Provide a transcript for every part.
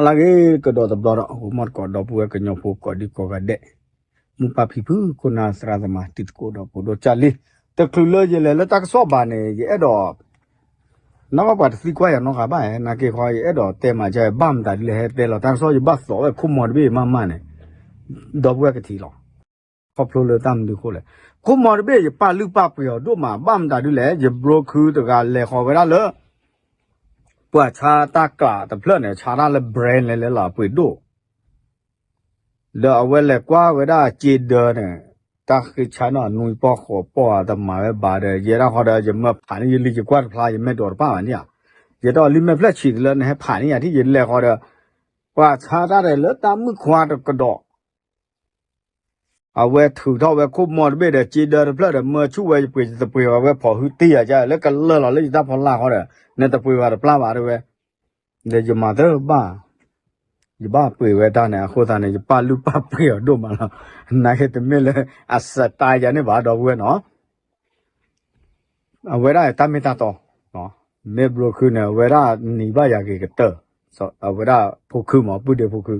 လၢဂ့ၤကဒီးတဘျီဒီး ဂီၤမီၣ်တကိးဒီပုၢ်ဝဲၢ်ကညီဖိကိးဒံကိးဂၤဒဲး, မိၢ်ပၢ်ဖံဖု ခိၣ်နၢ်သရၣ်သမါ တံၤသကိးဒီးဖိဒိၣ်ကၢ်လံ, တချုးလၢယလဲၤလၢတၢ်ကစီၣ်ဘၣ်န့ၣ် ယအဲၣ်ဒိး နီၢ်ကီၢ်ပှၤတသံကွၢ်ယၤနီတဂၤဘၣ်, နာ်က့ဃီ ယအဲၣ်ဒိးတဲမးကဘၣ်မတၤဒ်လဲၣ် ဟဲတဲလီၤတၢ်ကစီၣ် ယဘၣ်သိးဝဲခိၣ်မီၤတဘ့ၣ်မးမးန့ၣ်, ဒီပုၢ်ဝဲၢ်ကထံၣ်လီၤ. ခီဖျိလၢတၢ်မနုၤအဃိလဲၣ်, ခိၣ်မီၤတဘ့ၣ် ယပာ်လုၢ်ပာ်ပှ့ၤအီၤဒိၣ်မး ဘၣ်မတၤဒ်လဲၣ်, ယဘြိခံတဂၤလဲၤဃီၤဝဲဒၣ်လၢ ပှၤဆါတၢ်ကျးတဖျၢၣ်န့ၣ် ဆါတၢ်လၢ brand လဲၤလဲၤလီၤ အပှ့ၤဒိၣ် ဒီးအဝဲလဲၤကွၢ်ဝဲဒၣ်စ့ဒၢန့ၣ်, တၢ်ဃ့ဆါန့ၣ် နွံပီၢ်ဃိးပီၢ်တမၤဝဲဘၣ်ဒီး ယဲဒၣ်ဃီဒီး ယမၢဖးန့ၢ်ယလံ ယကွၢ်တဖျါ ယမဲာ်ဒိးတပၣ်ဘၣ်န့ၣ်ဧါ, ယတအီၤလံမဲာ်ဖျၢၣ်ဆံးတလၢ နဟဲဖးန့ၢ်ယၤထံၣ် ယလဲၤဃီဒီး ပှၤဆါတၢ်ဒီးလၢတၢ်မုၣ်ခွါတကဒီး အဝဲထုးထီၣ်ဝဲခိၣ်မီၤတဘ့ၣ်ဒီး စ့ဒၢတဖျၢၣ်ဒီး မၢဆူၣ်ဝဲ ယပှ့ၤတပှ့ၤဘၣ်ဝဲ ဖီၣ်ဟုတ့ၢ်ယၤကလၢာ်လီၤလၢယတၢ်ဖီလာ်ဃီဒီး နတပှ့ၤဘၣ်တပျၢ်ဘၣ်တဲဝဲ, ဒီးယမၤတဘၣ် ယဘၣ်ပှ့ၤဝဲတၢ်န့ၣ် အဃိသတးန့ၣ် ယပာ်လုၢ်ပာ်ပှ့ၤအီၤဒိၣ်မးလီၤ. နာ်က့တမ့ၢ်လၢအစတၢ်ယၤန့ၣ်ဘၣ် ဒီပုၢ်ဝဲၢ်နီၤ, အဝဲဒၣ်တၢ်မ့ၢ်တၢ်တီ, မ့ၢ်ဘြိခံန့ၣ် အဝဲဒၣ်နံၤဘၣ်ယၤက့ၤကတၢၢ်, အဝဲဒၣ်ဖိခုမး ပုၢ်ဒ့ဖိခု,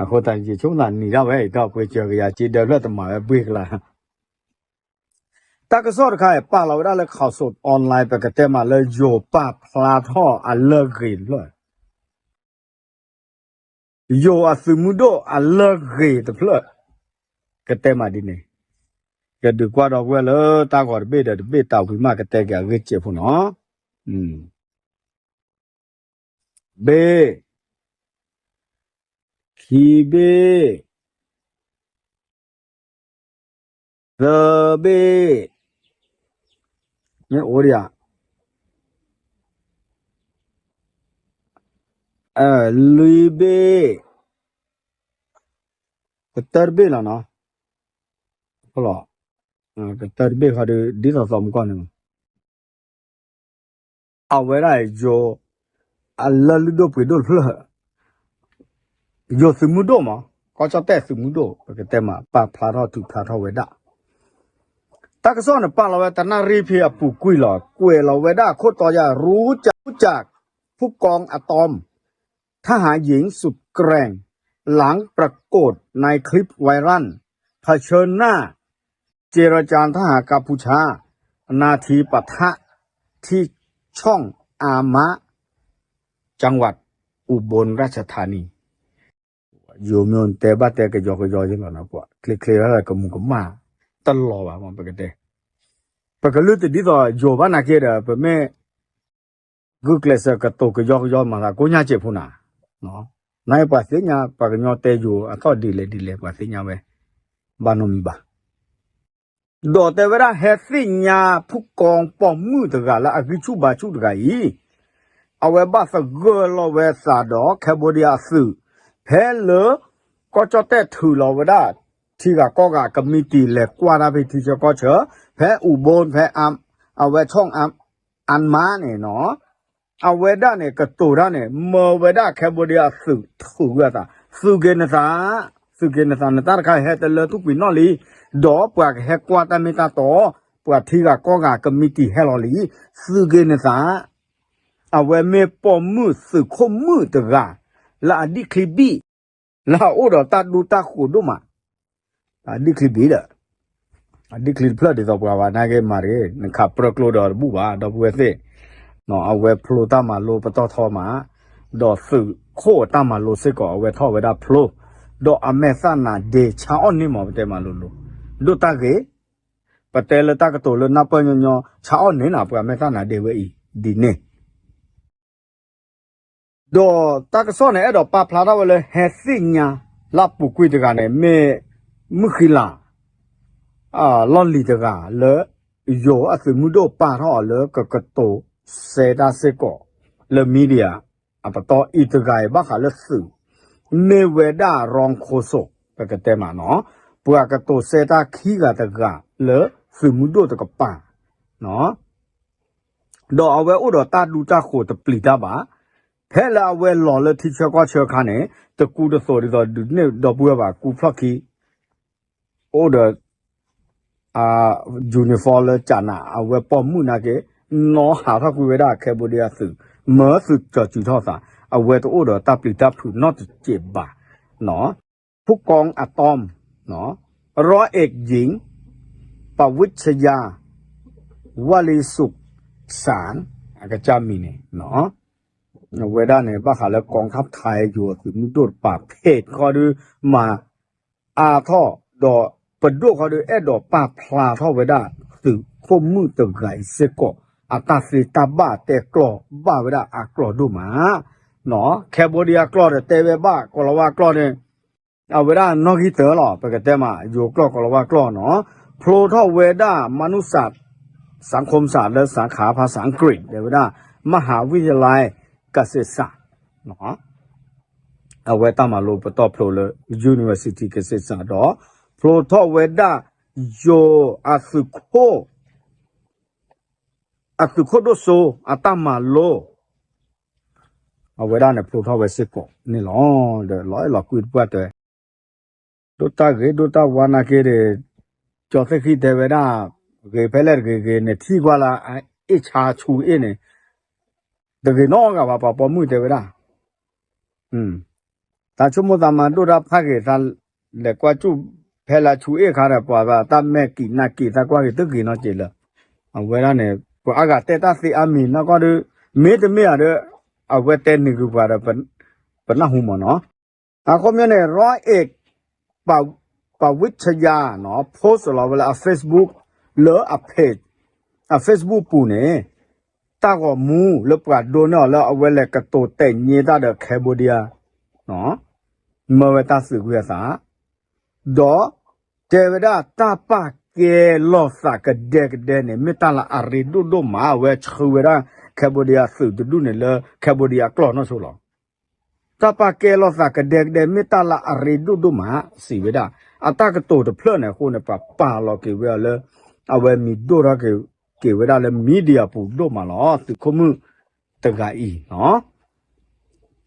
အဃိသတးယဆိကမိၣ်နံၤဒၣ်ဝဲ ယတပှ့ၤစၢၤကယၤစ့ဒၢဖျၢၣ်တမၤဝဲဘှ့ၣ်ကလါ တၢ်ကစီၣ်တခါအံၤ ပာ်လီၤဝဲဒၣ်လၢ ข่าวสดออนไลน์ ပကတဲမးလၢယိၤပာ်ဖျါထီၣ်အလၢၢ်ဂ့ၤတဖျၢၣ်, ယိၤအသုးမုၢ်ဒိၣ်အလၢၢ်ဂ့ၤတဖျၢၣ်, ကတဲမးဒ်န့ၣ်, ကဒုးကွၢ်ဒီပုၢ်ဝဲၢ်လၢတၢ်ဂီၤတဘ့ၣ်ဒီးတဘ့ၣ်တၢ်ဝံၤမးကတဲက့ၤအဂ့ၢ်စဲးဖိနီၤ, ဘ့ၣ်, ခံဘ့ၣ်, သၢဘ့ၣ်, မ့ၢ်အိၣ်ဒံးဧါ, လွံၢ်ဘ့ၣ်, ကတၢၢ်တဘ့ၣ်လီၤနီၤ, ကတၢၢ်တဘ့ၣ်ဃီဒီး ဒ်သိးသိးမုၢ်ကီၢ်န့ၣ် အဝဲဒၣ်ယိၤ အလၢၢ်လုၢ်ဒိၣ်ပှ့ၤဒိၣ်တဖျၢၣ်, ယိၤသုးမုၢ်ဒိၣ်မး, ကီၢ်ကၠီၣ်တဲၣ်သုးမုၢ်ဒိၣ် ပကတဲမး ပာ်ဖျါထီၣ်ထုးဖျါထီၣ်ဝဲဒၣ်, တၢ်ကစီၣ်န့ၣ် ပာ်လီၤဝဲတနၣ်ရံၣ်ဖဲအပူၤကွံာ်လီၤ. ကွဲးလီၤဝဲဒၣ်ခိၣ်တီယၤ รู้จัก รู้จัก ผู้กองอะตอม ทหารหญิงสุดแกร่ง หลังปรากฏในคลิปไวรัล เผชิญหน้า เจรจาทหารกัมพูชา นาทีปะทะที่ช่องอามะ จังหวัดอุบลราชธานี ယိၤမ့ၢ်တဲဘၣ်တဲကယီကယီယဲလီၤနီၤ ပှၤချ့ချ့လၢကမူၤကမၣ် တလီၤဘၣ်မ့ၢ်ပကတဲ, ပကလုၢ်တဒ်သိးယိၤဘၣ်နာ်က့ဒီး ပမ့ၢ် ဂုာ်ကျဲးစၢးကတိၤကယီကယီမၤသးကိးညါစဲးဖိနၤ, နာ်က့ပှၤသ့ၣ်ညါ ပှၤကညီတဲယိၤအသီၣ်ဒ်လဲၣ်ဒ်လဲၣ် ပှၤသ့ၣ်ညါဝဲ ဘၣ်နီတမံၤဘၣ်. ဒီးတဲဝဲဒၣ် ဟဲသ့ၣ်ညါ ဖူၣ်ကီၢ်ပိာ်မုၣ်တဂၤလၢအဂံၢ်ဆူၣ်ဘါဆူၣ်တဂၤအံၤ, အဝဲဘၣ်သဂၢၢ်လီၤဝဲသးဒီး Cambodia အသုး, ဖဲလၢ ကီၢ်ကၠီၣ်တဲၣ်ထုးလီၤဝဲဒၣ် ထံဂၤကီၢ်ဂၤ ကမံးတံာ် လဲၤကွၢ်တၢ်ဖဲထံဆၢကီၢ်ဆၢ, ဖဲအူဘိ ဖဲ အဝဲဆီၣ် အၣ်မါန့ၣ်နီၤ, အဝဲဒၣ်န့ၣ် ကတိၤတၢ်န့ၣ် မၢဝဲဒၣ် Cambodia အသုးထုးဝဲအသး, သုးက့ၤနသး, သုးက့ၤနသး နတၢ်တခါဟဲတလၢထူၣ်ကွံာ်နီၣ်လံ, ဒီးပှၤကဟဲကွၢ်တၢ်မ့ၢ်တၢ်တီ, ပှၤထံဂၤကီၢ်ဂၤကမံးတံာ်ဟဲလီၤလံ, သုးက့ၤနသး, အဝဲမ့ၢ်ပိာ်မုၣ်သုးခိၣ်မုၣ်တဂၤ, လၢအဒံၣ်ချံဘံၣ်, လၢအအိၣ်ဒီးတၢ်ဒူတၢ်ဃိးဒိၣ်မး အဒံၣ်ချံဘံၣ်ဒီး, အဒံၣ်ချံတဖျၢၣ်ဒ်သိးပှၤဘၣ်နာ်က့မၤတဂ့ၤ, နခးပြၢကျိဒီးတဘူၣ်ဘၣ် ဒီပုၢ်ဝဲၢ်သ့ၣ်, အဝဲဖျိတၢ်မၤလိပတီၢ်ထီမး, ဒီးသုးခိၣ်အတၢ်မၤလိစ့ၢ်ကီး အဝဲထီၣ်ဝဲဒၣ်ဖျိ, ဒီးအမဲာ်သၣ်နၤဒ့ဆါအီၣ်န့ၢ်မး ပတဲမၤလိလိၤ, ဒိၣ်တၢ်ဂ့ၤ, ပတဲလၢတၢ်ကတိၤလၢနၢ်ပၢၢ်ညီညီ ဆါအီၣ်န့ၢ်နၤ ပှၤမဲာ်သၣ်နၤဒ့ဝဲအံၤ, ဒ်န့ၣ် ဒီးတၢ်ကစီၣ်န့ၣ် အဲၣ်ဒိးပာ်ဖျါထီၣ်ဝဲလၢ ဟဲသ့ၣ်ညါ လၢအပူၤကွံာ်တဂၤန့ၣ် မ့ၢ်မုၣ်ဃံလၤ လီၢ်လံၤတဂၤလၢ ယိၤအသုးမုၢ်ဒိၣ်ပာ်ထီၣ်အီၤလၢကကတိၤစဲတၢ်စ့ၢ်ကီး လၢ media အပတီၢ်အံၤတဂၤအံၤ ဘၣ်ဃးလၢသုး မ့ၢ်ဝဲဒၣ် รองโฆษก ပကတဲမးနီၤ ပှၤကတိၤစဲတၢ်ခံဂၤတဂၤလၢသုးမုၢ်ဒိၣ်တကပၤ ဒီးအဝဲအိၣ်ဒီးတၢ်ဒူတၢ်ဃိးတပျံၤတၢ်ဘၣ်. ဖဲလၢအဝဲလီၤလၢထံဆၢကီၢ်ဆၢအခါန့ၣ် တကူတသိးဒ်သိးဒုးနဲၣ်ဒီပုၢ်ဝဲၢ်ဘၣ် ကူဖျီၣ်ခံ အိၣ်ဒီး uniform လၢကနး အဝဲပိာ်မုၣ်နာ်က့ နီၢ်ဟးထီၣ်ကွံာ်ဝဲဒၣ် Cambodia သုး မၢသုးကၠီၤစုၤထီၣ်သး အဝဲတအိၣ်ဒီးတၢ်ပျံၤတၢ်ဖုးနီတစဲးဘၣ်နီၤ. ဖူကီအတီၢ် ရီၣ်အဲၣ်ယံၤ ပဝံၣ်ဆယါ ဝၣ်လံစူးစၣ် အကစၢ်မံၤန့ၣ် အဝဲဒၣ်န့ၣ် ဘၣ်ဃးလၢကီၢ်ခါဖးယိၤအသုးမုၢ်ဒိၣ်တပၤ ဖဲခီဒုး မၤအါထီၣ်ဒီး ပဒိၣ်ခီဒုး အဲၣ်ဒိးပာ်ဖျါထီၣ်ဝဲဒၣ် သုးခိၣ်မုၣ်တဂၤအံၤစ့ၢ်ကီး အတၢ်သ့တၢ်ဘၣ်တဲကျီၢ်ဘၣ်ဝဲဒၣ်အကျီၢ်ဒိၣ်မး Cambodia ကျီၢ်ဒီးတဲဝဲဘၣ် ကီၤလၤဝါကျီၢ်န့ၣ် အဝဲဒၣ်နီၣ်ဂံၢ်တၢလီၤ ပကတဲမး ယိၤကျီၢ်ကီၤလၤဝါကျီၢ်နီၤ ဖျိထီၣ်ဝဲဒၣ် မနုစ စၣ်ခိၣ်စၣ် လၢစၣ်ခါဖးစၣ်အ့ကရံး တဲဝဲဒၣ် မဟၤဝံၣ်ယလၢ ကစ့ၣ်စၣ် အဝဲတၢ်မၤလိပတီၢ်ဖျိလၢ University ကစ့ၣ်စၣ်ဒီး ဖျိထီၣ်ဝဲဒၣ် ယိၤအသုးခိၣ် အသုးခိၣ်ဒိၣ်စိ အတၢ်မၤလိ အဝဲဒၣ်န့ၣ်ဖျိထီၣ်ဝဲစ့ၢ်ကီးန့ၣ်လီၤ. ဒီးလီၤအဲၣ်လီၤကွံတပှၢ်တဲ ဒိၣ်တၢ်ဂ့ၤဒိၣ်တၢ်ဝါနာ်က့ဒီး ကၠီသ့ၣ်ဃံတဲဝဲဒၣ် ဂ့ၤဖဲလဲၣ်တဂ့ၤဂ့ၤန့ၣ် ထံၣ်ကွၢ်လၢအအ့ၣ်ဆါဆူအ့ၣ်န့ၣ် တဂ့ၤနီတဂၤဘၣ် ပှၤပိာ်မုၣ်တဲဝဲဒၣ် သးဆိကမိၣ်သးမၤဒိၣ်တၢ်ဖးဂ့ၤ သးလဲၤကွၢ်စူၣ်ဖဲလၢဆူအ့ၣ်ခါဒီး ပှၤဘၣ်တၢ်မဲာ်ကံးနၢ်ကံး သးကွၢ်က့ၤတဂ့ၤနီတစဲးလၢ အဝဲဒၣ်န့ၣ် ပှၤအါဂၤတဲတၢ်သ့အါမံၤနီၢ်ကီၢ်ဒီး မ့တမ့ၢ်ဧါဒီး အဝဲတဲန့ၢ်ဂ့ၤပှၤဒီး ပနၢ်ဟူမးနီၤ အဃိမ့ၢ်န့ၣ် ရီၣ်အဲၣ် ပဝံၣ်ဆယါနီၤ post လီၤဝဲလၢအ Facebook လၢအ page အ Facebook ပူၤန့ၣ် တၢ်ဂီၤမူလၢပှၤဒိးန့ၢ်အီၤလၢအဝဲလဲၤကတိၤတဲာ်ညါတၢ်ဒီး Cambodia မၢဝဲတၢ်သုးကွံာ်အသး ဒီးတဲဝဲဒၣ်တၢ်ပာ်ကဲလိာ်သးကဒဲကဒဲန့ၣ် မ့ၢ်တၢ်လၢအရ့ဒိၣ်ဒိၣ်မး အဝဲဆှၢဝဲဒၣ် Cambodia သုးတဒူၣ်န့ၣ်လၢ Cambodia အကျီၢ်နီၢ်ဆိလီၤ. တၢ်ပာ်ကဲလိာ်သးကဒဲကဒဲ မ့ၢ်တၢ်လၢအရ့ဒိၣ်ဒိၣ်မး စံးဝဲဒၣ် အတၢ်ကတိၤတဖျၢၣ်န့ၣ်အဃိန့ၣ် ပှၤပာ်လီၤက့ၤဝဲအီၤလၢ အဝဲမံၤဒိၣ်ထီၣ်က့ၤဝဲဒၣ်လၢ media ပူၤဒိၣ်မးလီၤ. သုးခိၣ်မုၣ်တဂၤအံၤ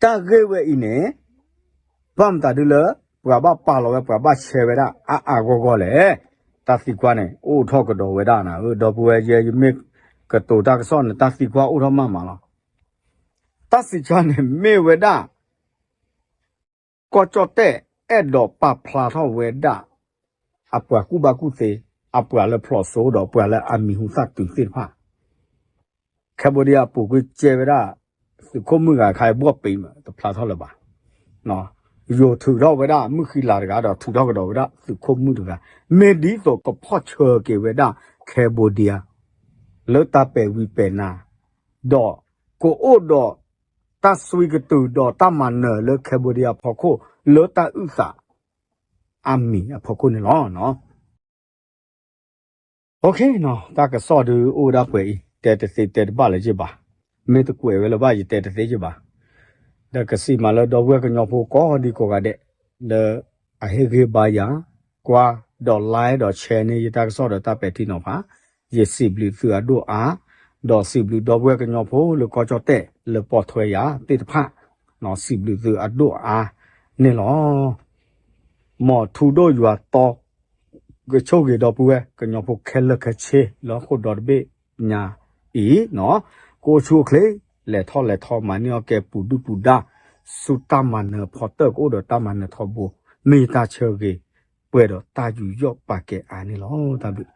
တၢ်ဂ့ၢ်ဝဲအံၤန့ၣ် ဘၣ်မတၤဒုလၢ ပှၤဘၣ်ပာ်လီၤဝဲ ပှၤဘၣ်ရှဲဝဲဒၣ် အါအါဂီၢ်ဂီၢ်လဲၣ်. တၢ်သံကွၢ်န့ၣ် အိၣ်ထီၣ်ကဒီးဝဲဒၣ်နၤဧၢ ဒီပုၢ်ဝဲၢ်ယဲ ယမ့ၢ်ကတိၤတၢ်ကစီၣ်န့ၣ် တၢ်သံကွၢ်အိၣ်ထီၣ်မးမးလီၤ. တၢ်သံကွၢ်န့ၣ်မ့ၢ်ဝဲဒၣ် ကီၢ်ကၠီၣ်တဲၣ်အဲၣ်ဒိးပာ်ဖျါထီၣ်ဝဲဒၣ် အပှၤကူၣ်ဘၣ်ကူၣ်သ့, အပှၤလၢဖျိးစိဒီးပှၤလၢအမံၤဟူသၣ်တုၤသ့ၣ်တဖၣ် Cambodia အပူၤကွံာ်ကဲဝဲဒၣ် သုးခိၣ်မုၣ်ဂၤခါအံၤဘှီၣ်ပ့ၤမး တဖျါထီၣ်လၢၤဘၣ်. ယိၤထုးထီၣ်ဝဲဒၣ်မုၣ်ဃံလၤတဂၤဒီး ထုးထီၣ်ကဒီးဝဲဒၣ်သုးခိၣ်မုၣ်တဂၤ, မ့ၢ်ဒ်သိးကဖီၣ်ဆၢက့ၤဝဲဒၣ် Cambodia လၢတၢ်ပဲာ်ဝံၤပဲာ်နါ, ဒီးကအိၣ်ဒီးတၢ်စွံကတုၤဒီးတၢ်မၤနၢၤလၢ Cambodia အဖီခိၣ် လၢတၢ်အုၣ်သးအါမံၤအဖီခိၣ်န့ၣ်လီၤ. တၢ်ကစီၣ်ဒုးအိၣ်ဝဲဒၣ်ပှဲၤအံၤ တဲတသ့တဲတဘၣ်လၢၤဘၣ်, မ့ၢ်တကွဲးဝဲလၢၤဘၣ် ယတဲတသ့ဘၣ်. ဒီးကစံးမးလၢဒီပုၢ်ဝဲၢ်ကညီဖိကိးဒံကိးဂၤဒဲး လၢအဟ့ၣ်ဂံၢ်ဘါယၤ, ကွၢ်ဒီး like ဒီး share န့ၢ်ယတၢ်ကစီၣ်ဒီးတၢ်ပဲာ်ထံနီၤဖး, ယစံးဘျုးသုအဒိၣ်အါ, ဒီးစံးဘျုးဒီပုၢ်ဝဲၢ်ကညီဖိလၢကီၢ်ကၠီၣ်တဲၣ်လၢပိာ်ထွဲယၤသ့ၣ်တဖၣ်, စံးဘျုးသုအဒိၣ်အါန့ၣ်လီၤ. မ်ထူဒိၣ်ယွၤတီ ကဆိၣ်ဂ့ၤဒီပုၢ်ဝဲၢ်ကညီဖိခဲလၢာ်ခဲဆ့ လၢဟီၣ်ခိၣ်ဒီတဘ့ၣ်ညါအံၤ, ကအိၣ်ဆူၣ်အိၣ်ချ့, လဲၤထီၣ်လဲၤထီ မၤန့ၢ်အီၣ်ကဲပူၤဒုၣ်ပူၤဒါ, ဆူတၢ်မၤနၢၤဖီတၢၣ် ကအိၣ်ဒီးတၢ်မၤနၢၤထီဘိ, မ့ၢ်ယတၢ်ဆၢဂ့ၤ ပှဲၤဒီးတၢ်ယူးယီၣ်ပာ်ကဲအါန့ၣ်လီၤ. တၢ်ဘျုး